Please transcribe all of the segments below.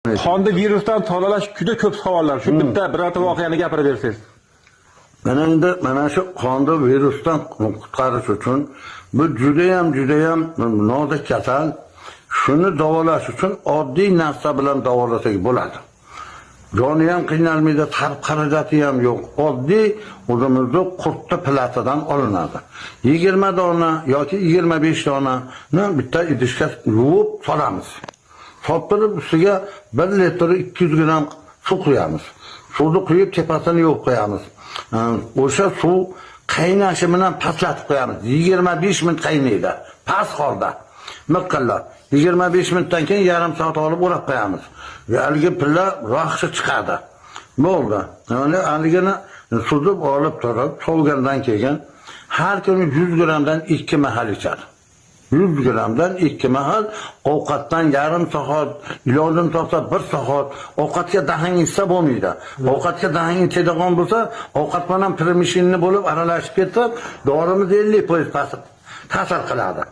Qonni virusdan tozalash juda ko'p savollar. Shu bitta birorta voqeani gapirib bersangiz. Mana endi mana shu qonni virusdan qutqarish uchun bu judayam nozik kasal. Shuni davolash uchun oddiy narsa bilan davolasak bo'ladi. Joni ham qiynalmaydi, sarf xarajati ham yo'q. Oddiy o'zimizni qurtni pilasidan olinadi. 20 dona yoki 25 donani bitta idishga yuvib solamiz. Solib turib ustiga 1 litr 200 gram suv quyamiz. Suvni quyib tepasini yuvib qo'yamiz. O'sha suv qaynashi bilan pastlatib qo'yamiz. 25 minut qaynaydi. Past holda. Miqillab. 25 minutdan keyin yarim soat olib o'rab qo'yamiz. Haligi pilla yaxshi chiqadi. Bo'ldi. Yani haligini suzib olib turib, sovigandan keyin har kuni 100 gramdan 2 mahal ichadi. 100 gramdan 2 mahal ovqatdan yarim soat, ilojim topsa 1 soat ovqatga dahang ichsa bo'lmaydi. Ovqatga dahang ichadigan bo'lsa, ovqat bilan pirimishini bo'lib aralashib ketib, dorimiz 50% ta'sir qiladi.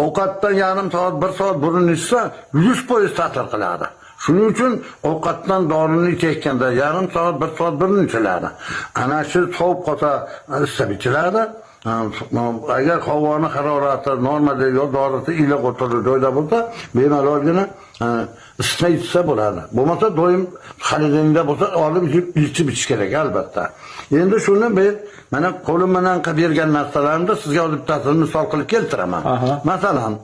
Ovqatdan yarim soat, 1 soat burun ichsa 100% ta'sir qiladi. Shuning uchun ovqatdan dorini ichayotganda yarim soat, 1 soat burun ichiladi. Ana shu sovib qolsa isib ichiladi. Agar havoni harorati normada yo dorisi iliq o'tirib joyda bo'lsa, bemalolgina isitma ichsa bo'ladi. Bo'lmasa doim xolodilnikda bo'lsa olib ichib ichish kerak albatta. Endi shuni men mana qo'lim bilan qilib bergan narsalarimni sizga hozir bittasini misol qilib keltiraman. Masalan,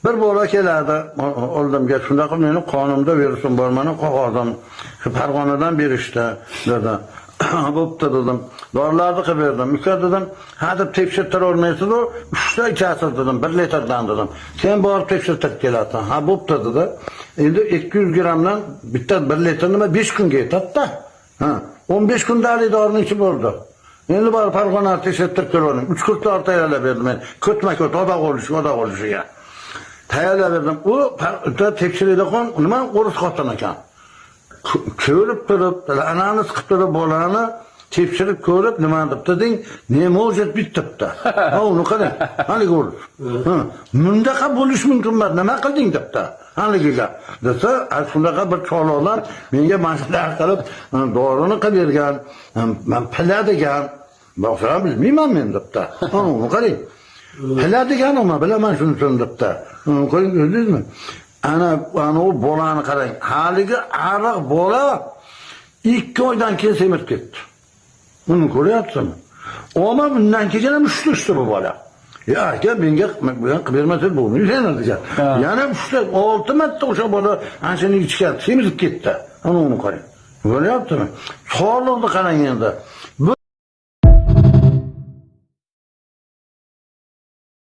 bir bola keladi oldimga, shunday qilib meni qonimda virusim bor, mana qog'ozim shu Farg'onadan berishdi dedi. Bo'pti dedim. Dorilarni qilib berdim. Uka dedim, ha deb tekshirtira olmaysiz u, 3 ta ichasiz dedim, 1 litrdan dedim. Keyin borib tekshirtirib kelasan. Ha bo'pti dedi. Endi 200 gramdan bitta 1 litr nima 5 kunga yetadi-da. Ha, 15 kunda haligi dorini ichib bo'ldi. Endi borib Farg'onani tekshirtirib kelavering. 3 kurs dori tayyorlab berdim men. Ko'tma-ko't odoq bo'lishi, odoq bo'lishiga. Tayyorlab berdim. U tekshiradigan nima o'ris xotin ekan. Ko'rib turib, analiz qilib turib bolani tekshirib ko'rib nima debdi deng, не может быть debdi. Ha, uni qarang, haligi o'ris. Ha, bundaqa bo'lishi mumkin emas, nima qilding debdi. Haligiga. Desa, shunaqa bir choloqlar menga maslahat qilib, dorini qilib bergan, man pila degan, boshqa bilmayman men debdi. Ha, uni qarang. Pila degan umi bilaman shunisini debdi. Qarang, ko'rdingizmi? Ana u bolani qarang. Haligi ariq bola 2 oydan keyin semirib ketdi. Uni ko'ryapsizmi? Oma bundan keyin ham uchta bu bola. Ya aka menga qilib bermasa bo'lmaydi degan. Yana 3 ta 6 marta o'sha bola ana shuni ichgan, semirib ketdi. Ana uni qarang. Ko'ryapsizmi? Sog'liqni qarang endi.